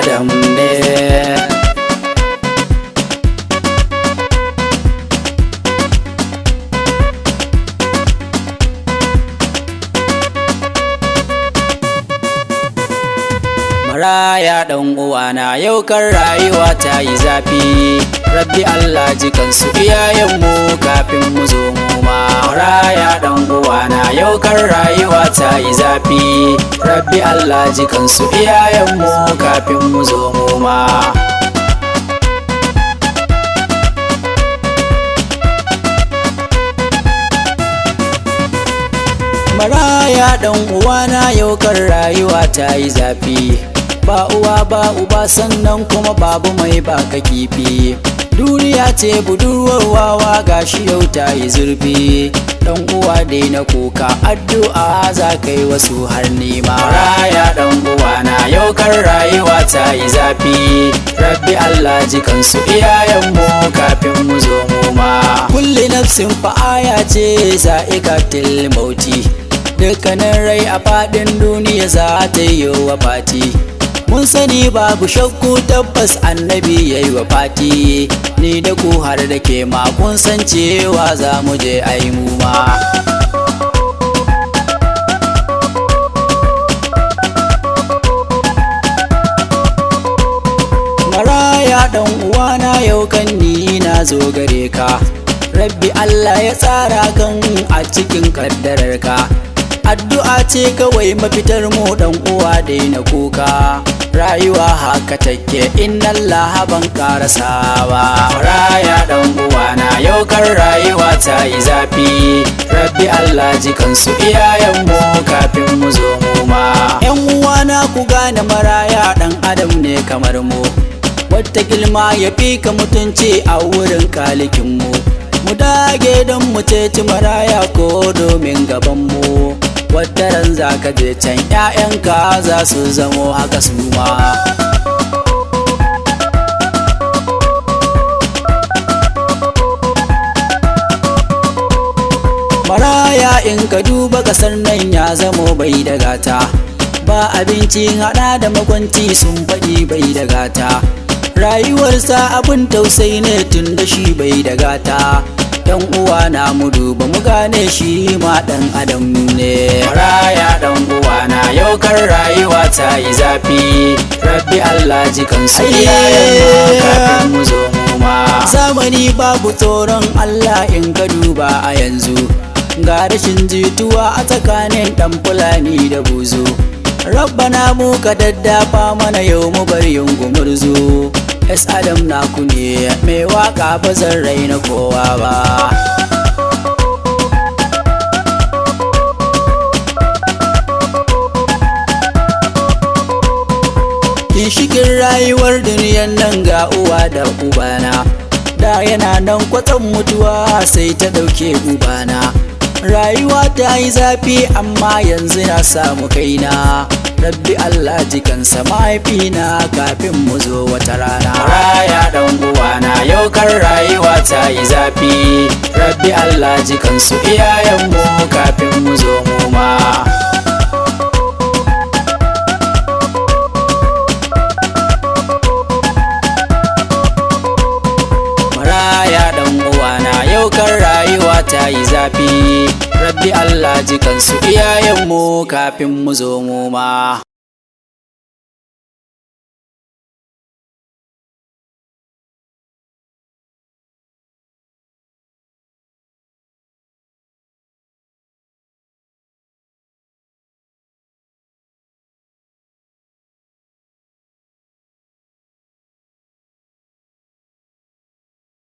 Adam ne. Maraya ɗan uwana, yau kan rayuwa ta yi zafi. Rabbi Allah jikansu iyayenmu kafin mu zo mu ma. Maraya ɗan uwana, yau kan rayuwa ta yi zafi. Rabbi Allah jikansu iyayenmu kafin mu zo mu ma. Maraya ɗan uwana, yau kan rayuwa ta yi zafi. Ba uwa ba uba, sannan kuma babu mai baka kifi. Duniya ce budurwar wawa, gashi yau ta yi zurfi. Dan uwa, na kuka, addu'a za ka yi wasu har nima. Maraya ɗan uwana, yau kan rayuwa ta yi zafi. Rabbi Allah jikansu iyayenmu kafin mu zo mu ma. Kulli nafsin fa'aya ce za'ikatil mauti. Dukkanin rai a faɗin duniya za ta yi wa fati. Mun sani, babu shakku, tabbas annabi ya yi wa fati. Ni da ku har da ke ma kun san cewa za mu je ai mu ma. Maraya ɗan uwana, yau kan ni na zo gare ka. Rabbi Allah ya tsara kan a cikin kaddararka. Addu'a ce kawai mafitar mu, dan uwa, daina kuka. Rayuwa haka take, inna Allah ban karasawa. Maraya dan uwana, yau kan rayuwa ta yi zafi. Rabbi Allah jikansu iyayenmu kafin mu zo mu ma. Yan uwana, ku gane maraya dan adam ne kamar mu. Wata gilma ya fi ka mutunci a wurin kalikinmu. Mu dage don mu ceci maraya ko domin gabanmu. Wata ran za ka je can, 'ya'yanka za su zamo haka su ma. Maraya, in ka duba kasar nan, ya zamo bai da gata. Ba abinci hada da makwanci, sun faɗi bai da gata. Rayuwarsa abin tausayi ne tun da shi bai da gata. Dan uwa na, mu duba mu gane shi ma dan adam ne. Maraya dan uwa na, yau kan rayuwa ta yi zafi. Rabbi Allah jikansu iyayenmu kafin mu zo mu ma. Zamani babu tsoron Allah, in ka duba a yanzu ga rashin jituwa a tsakanin dan Fulani da buzu. Rabbana mu ka daddafa mana, yau mu bar yin gumurzu. S Adam naku ne mai waka, ba zan raina kowa ba. Ginshikin rayuwar duniyan nan ga uwa da ubana. Da yana nan, kwatsam mutuwa sai ta ɗauke ubana. Rayuwa ta yi zafi, amma yanzu na samu kaina. Rabbi Allah jikansa mahaifina kafin mu zo wata rana. Maraya dan uwana, yau kan rayuwa ta yi zafi. Rabbi Allah jikansu iyayenmu kafin mu zo mu ma. Maraya dan uwana, yau kan rayuwa ta yi zafi. Rabbi Allah jikansu iyayenmu kafin mu zo mu ma.